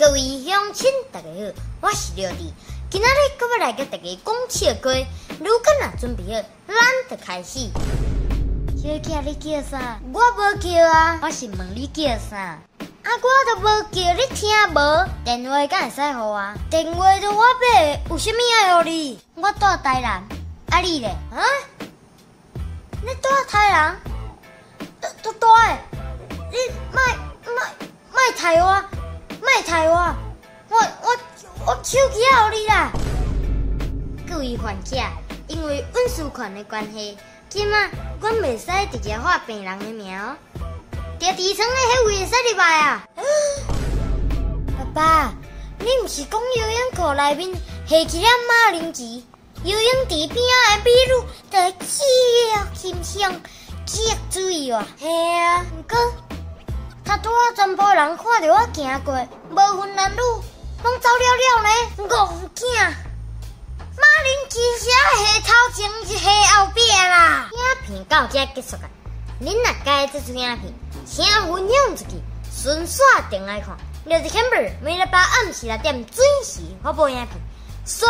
各位鄉親，大家好，我是廖弟，今仔日閣欲來共大家講笑話，如果若準備好，咱就開始。小姐，你叫啥？我無叫啊，我是問你叫啥？啊，我都無叫，你聽無？電話敢會使予我？電話都我買的，有啥物愛予你？我住台南，啊你咧？啊？你住台南？足大的，你莫莫莫刣我，莫刣我，我我我手機仔予你啦！各位患者，因為隱私權的關係，這馬阮袂使直接喊病人的名哦。佇痔瘡的彼位會使入來啊？爸爸，你毋是講優衣庫內面下一粒馬鈴薯，游泳池邊仔的美女就會極欣賞、極注意我。嘿啊，毋過頭拄仔全部人看著我行過，無分男女，攏走了了呢，戇囝！馬鈴薯是愛下頭前，毋是下後壁啦。影片到這結束啊！恁若佮意這齣影片，請分享出去，順紲轉來看。廖子 Camber 每禮拜暗時6點準時發布影片。煞。